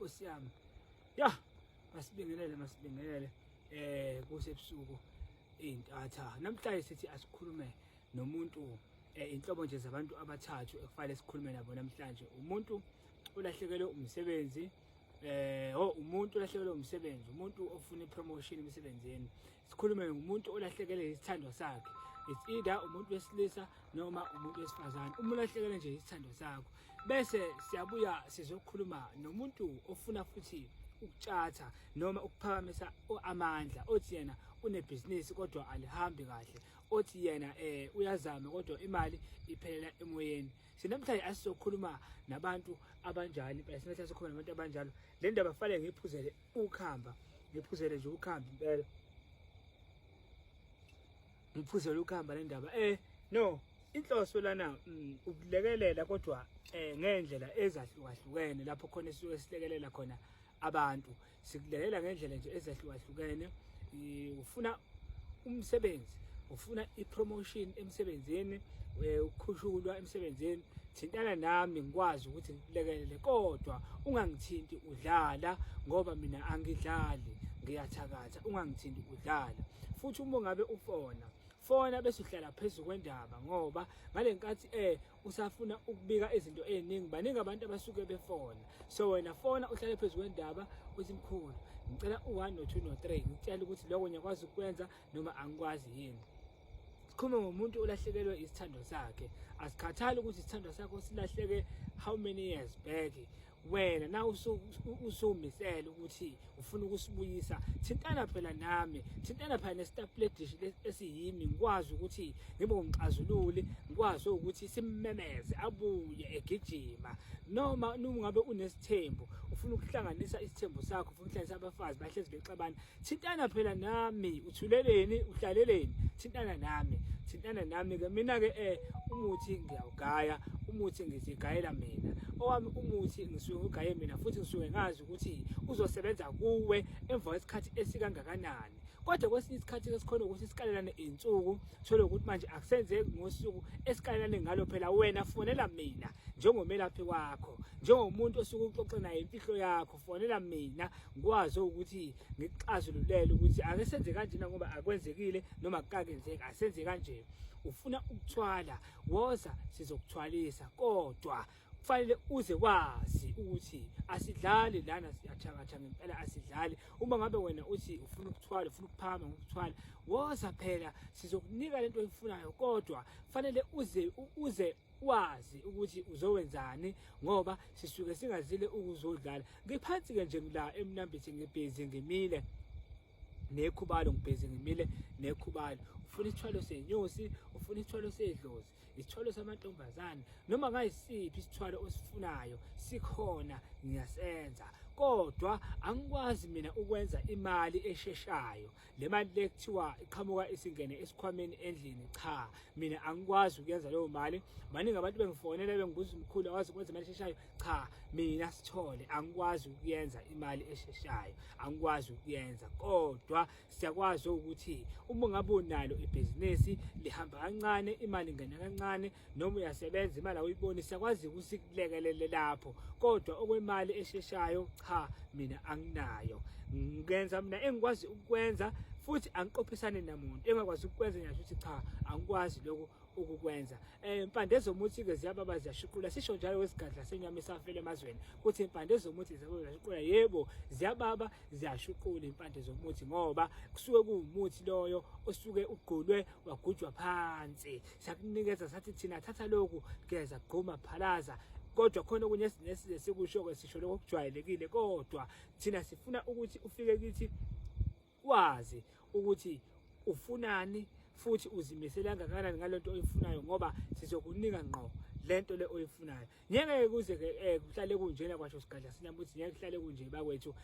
Nkosi yami. Ya, masibingelele masibingelele kusebusuku intatha. Namhlanje sithi asikhulume nomuntu inhlobo nje zabantu abathathu ekufanele sikhulume nabo namhlanje. Umuntu ulahlekelwe umsebenzi, oh, umuntu olahlekelwe umsebenzi, umuntu ofuna ipromotion emsebenzini. Sikhulume ngomuntu olahlekelwe isithandwa sakhe. It's either umuntu wesilisa noma umuntu wesifazane. Uma ulahlekelwe nje isithandwa sakho, bese siyabuya sizokhuluma nomuntu ofuna futhi ukutshatha noma ukuphakamisa amandla, othi yena unebhizinisi kodwa alihambi kahle, othi yena uyazama kodwa imali iphelela emoyeni. Sinamhlanje asizokhuluma nabantu abanjalo impela, sinamhlanje sizokhuluma nabantu abanjalo. Le ndaba kufanele ngiyiphuzele ukhamba, ngiphuzele nje ukhamba impela, ngiphuzele ukhamba le ndaba. No, inhloso lana ukulekelela kodwa ngendlela ezahlukahlukene, lapho khona esisuke silekelela khona abantu, sikulekelela ngendlela nje ezahlukahlukene. Ufuna umsebenzi, ufuna ipromotion emsebenzini, ukukhushulwa emsebenzini, thintana nami ngikwazi ukuthi ngikulekelele, kodwa ungangithinti udlala, ngoba mina angidlali, ngiyathakatha. Ungangithinti udlala. Futhi uma ngabe ufona, fona bese uhlala phezu kwendaba, ngoba ngale nkathi usafuna ukubika izinto eziningi, baningi abantu abasuke befona. So wena fona uhlale phezu kwendaba, uthi mkhulu ngicela u1 no2 no3, ngikutshela ukuthi lokho ngiyakwazi ukwenza noma angikwazi yini. Sikhulume ngomuntu olahlekelwe isithandwa sakhe. Asikhathali ukuthi isithandwa sakho silahleke how many years back. Wena na usumisele ukuthi ufuna ukusibuyisa, thintana phela nami, thintana phela nesitapledish esiyimi, ngikwazi ukuthi ngibe umxazululi, ngikwazi ukuthi simmemeze abuye egijima. Noma ungabe unesithembu, ufuna ukuhlanganisa isithembu sakho, ufuna ukuhlanganisa abafazi bahlezi bexabana, thintana phela nami. Uthuleleni, uhlaleleni? Thintana nami, thintana nami ke. Mina ke umuthi ngiyawugaya, umuthi ngizigayela mina, owami umuthi ngisuke ugaye mina, futhi ngisuke ngazi ukuthi uzosebenza kuwe emva kwesikhathi esikangakanani. Kodwa kwesinye isikhathi ke sikhona ukuthi sikalelane insuku, thole ukuthi manje akusenzeki ngosuku esikalelane ngalo. Phela wena fonela mina njengomelaphi wakho, njengomuntu osuke uxoxe naye imfihlo yakho, fonela mina ngikwazi ukuthi ngikuxazululele ukuthi ake senze kanjena ngoba akwenzekile noma akukakenzeki, asenze kanje. Ufuna ukuthwala, woza sizokuthwalisa, kodwa kufanele uze wazi ukuthi asidlali lana, siyathakatha ngempela, asidlali. Uma ngabe wena uthi ufuna ukuthwala, ufuna ukuphakama ngokuthwala, woza phela sizokunika lento oyifunayo, kodwa kufanele uze wazi ukuthi uzowenzani, ngoba sisuke singazile ukuzodlala. Ngiphansi ke nje ngila eMnambithi, ngibhizi ngimile nekhubalo, ngibhizi ngimile nekhubalo. Ufuna isithwalo senyosi, ufuna isithwalo sedlozi, isithwalo samantombazane, noma ngayisiphi isithwalo osifunayo sikhona, ngiyasenza. Kodwa angikwazi mina ukwenza imali esheshayo, le mali le kuthiwa iqhamuka isingene esikhwameni endlini. Cha, mina angikwazi ukuyenza leyo mali. Baningi abantu bengifonela bengibuza, umkhulu awazi ukwenza imali esheshayo? Cha, mina Sithole angikwazi ukuyenza imali esheshayo, angikwazi ukuyenza. Kodwa siyakwazi ukuthi uma ngabe unalo ibhizinisi lihamba kancane, imali ingena kancane, noma uyasebenza imali awuyiboni, siyakwazi ukuthi sikulekelele lapho. Kodwa okwemali esheshayo, cha, mina anginayo. Ngenza mina engikwazi ukwenza, futhi angiqophisane namuntu. Engakwazi ukwenza ngiyasho ukuthi cha, angikwazi lokho ukukwenza. Impande zomuthi ke ziyababa, ziyashuqula, sisho njalo kwesigadla senyama esafela emazweni ukuthi impande zomuthi ziyababa, ziyashuqula. Yebo, ziyababa, ziyashuqula impande zomuthi, ngoba kusuke kuwumuthi loyo osuke ugqulwe wagujwa phansi, sakunikeza sathi thina thatha lokhu, geza, gquma, phalaza. Kodwa khona okunye esinesize sikusho ke, sisho lokho okujwayelekile, kodwa thina sifuna ukuthi ufike kithi wazi ukuthi ufunani futhi uzimisele kangakanani ngalento oyifunayo, ngoba sizokunika ngqo lento le oyifunayo. Ngeke kuze ke kuhlale kunjena, kwasho sigadla sinyama ukuthi ngeke kuhlale kunje bakwethu.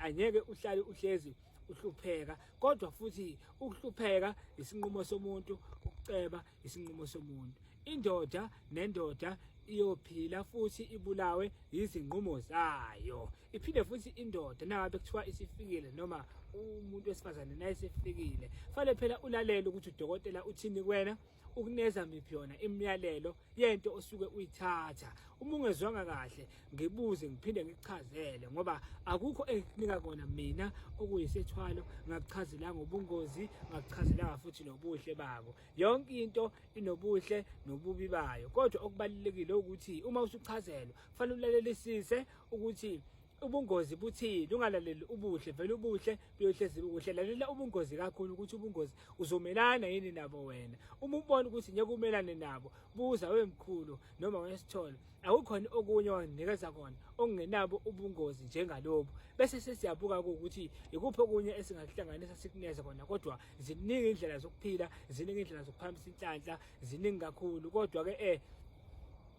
Angeke uhlale uhlezi uhlupheka, kodwa futhi ukuhlupheka isinqumo somuntu, ukuceba isinqumo somuntu. Indoda nendoda iyophila futhi ibulawe izinqumo zayo. Iphinde futhi indoda nangabe kuthiwa isifikile, noma umuntu wesifazane naye esifikile, fanele phela ulalele ukuthi udokotela uthini kuwena. ukuneza miphi yona imiyalelo yento osuke uyithatha. Uma ungezwanga kahle ngibuze ngiphinde ngikuchazele ngoba akukho engikunika kona mina okuyisethwalo, ngakuchazela ngobungozi, ngakuchazela futhi nobuhle bako. Yonke into inobuhle nobubi bayo, kodwa okubalulekile ukuthi uma usuchazelwa kufanele ulalelisise ukuthi ubungozi buthini, ungalaleli ubuhle. Vele ubuhle buyohlezi bukuhle, lalela ubungozi kakhulu ukuthi ubungozi uzomelana yini nabo wena. Uma ubona ukuthi ngeke umelane nabo, buza wemkhulu noma wesithole, akukhona okunye onginikeza kona okungenabo ubungozi njengalobu, bese sesiyabuka ukuthi ikuphi okunye esingakuhlanganisa sikunikeze kona. Kodwa ziningi indlela zokuphila, ziningi indlela zokuphakamisa inhlanhla, ziningi kakhulu. Kodwa ke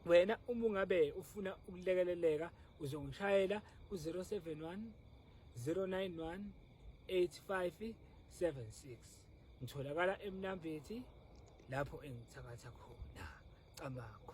wena uma ungabe ufuna ukulekeleleka uzongishayela ku-071 091 8576. Ngitholakala eMnambithi lapho engithakatha khona. Camakho.